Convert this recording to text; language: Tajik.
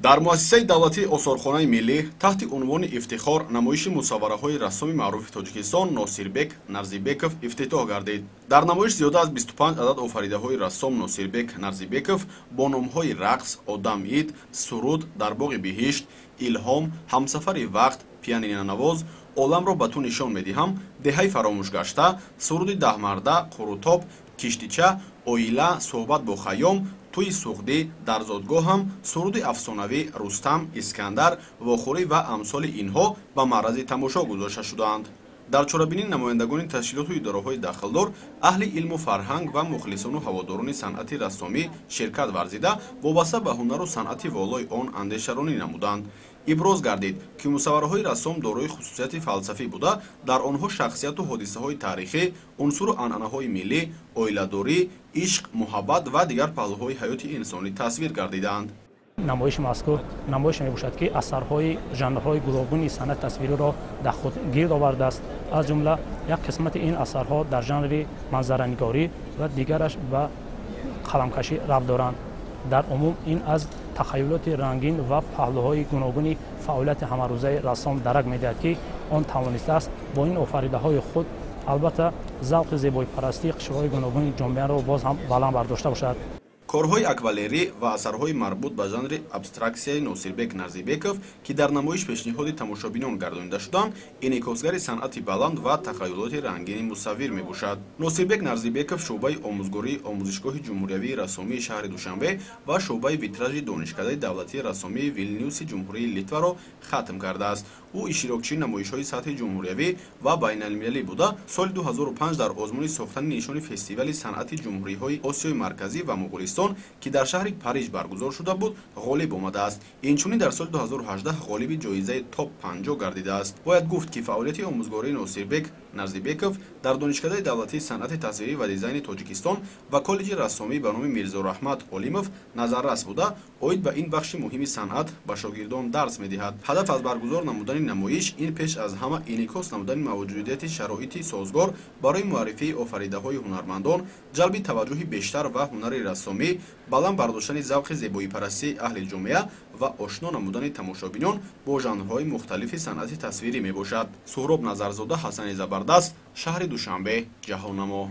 Дар муассисаи давлатии Осорхонаи миллӣ таҳти унвони «Ифтихор» намоиши мусаввараҳои рассоми маъруфи Тоҷикистон Носирбек Нарзибеков ифтитоҳ гардид. Дар намоиш зиёда аз 25 адад офаридаҳои рассом Носирбек Нарзибеков бо номҳои «Рақс», «Одам ид», «Суруд», «Дар боғи биҳишт», «Илҳом», «Ҳамсафари вақт», «Пианинанавоз», «Оламро ба ту нишон медиҳам», «Деҳаи фаромӯшгашта», «Суруди даҳмарда», «Қурутоб», «Киштича», «Оила», «Суҳбат бо Хайём», «Тӯи суғдӣ», «Дар зодгоҳам», «Суруди афсонавӣ», «Рустам», «Искандар», «Вохӯрӣ» ва амсоли инҳо ба маърази тамошо гузошта шудаанд. Дар чорабинӣ намояндагони ташкилоту идораҳои дахлдор, аҳли илму фарҳанг ва мухлисону ҳаводорони санъати рассомӣ ширкат варзида, вобаста ба ҳунару санъати волои он андешаронӣ намуданд. Иброз гардид, ки мусаввараҳои рассом дорои хусусияти фалсафӣ буда, дар онҳо шахсияту ҳодисаҳои таърихӣ, унсуру анъанаҳои миллӣ, оиладорӣ, ишқ, муҳаббат ва дигар паҳлӯҳои ҳаёти инсонӣ тасвир гардидаанд. Намоиши мазкур намоише мебошад, ки асарҳои жанрҳои гуногуни санъати тасвириро дар худ гирд овардааст. Аз ҷумла як қисмати ин асарҳо дар жанри манзаранигорӣ ва дигараш ба қаламкашӣ рабт доранд. Дар умум ин аз тахайюлоти рангин ва паҳлӯҳои гуногуни фаъолияти ҳамарӯзаи рассом дарак медиҳад, ки он тавонистааст бо ин офаридаҳои худ албатта завқи зебоипарастии қишрҳои гуногуни ҷомеаро боз ҳам баланд бардошта бошад. Корҳои аквалерӣ ва асарҳои марбут ба жанри абстраксияи Носирбек Нарзибеков, ки дар намоиш пешниҳоди тамошобинон гардонида шуданд, инъикосгари санъати баланд ва тахайюлоти рангини мусаввир мебошад. Носирбек Нарзибеков шӯъбаи омӯзгории Омӯзишгоҳи ҷумҳуриявии рассомии шаҳри Душанбе ва шӯъбаи витражи Донишкадаи давлатии рассомии Вилнюси Ҷумҳурии Литваро хатм кардааст. Ӯ иштирокчии намоишҳои сатҳи ҷумҳуриявӣ ва байналмилалӣ буда, соли 2005 дар озмуни сохтани нишони фестивали санъати ҷумҳуриҳои Осиёи Марказӣ ва Моғулистон, ки дар шаҳри Париж баргузор шуда буд, ғолиб омадааст. Инчунин дар соли 2018 ғолиби ҷоизаи топ 50 гардидааст. Бояд гуфт, ки фаъолияти омӯзгории Носирбек Нарзибеков дар Донишкадаи давлатии санъати тасвирӣ ва дизайни Тоҷикистон ва коллеҷи рассомӣ ба номи Мирзораҳмат Олимов назаррас буда, оид ба ин бахши муҳими санъат ба шогирдон дарс медиҳад. Ҳадаф аз баргузор намудани намоиш ин пеш аз ҳама инъикос намудани мавҷудияти шароити созгор барои муаррифии офаридаҳои ҳунармандон, ҷалби таваҷҷӯҳи бештар ва ҳунари рассомӣ, баланд бардоштани завқи зебоипарастии аҳли ҷомеа ва ошно намудани тамошобинон бо жанрҳои мухталифи санъати тасвирӣ мебошад. Суҳроб Назарзода, Ҳасани Забардаст, шаҳри Душанбе, Ҷаҳоннамо.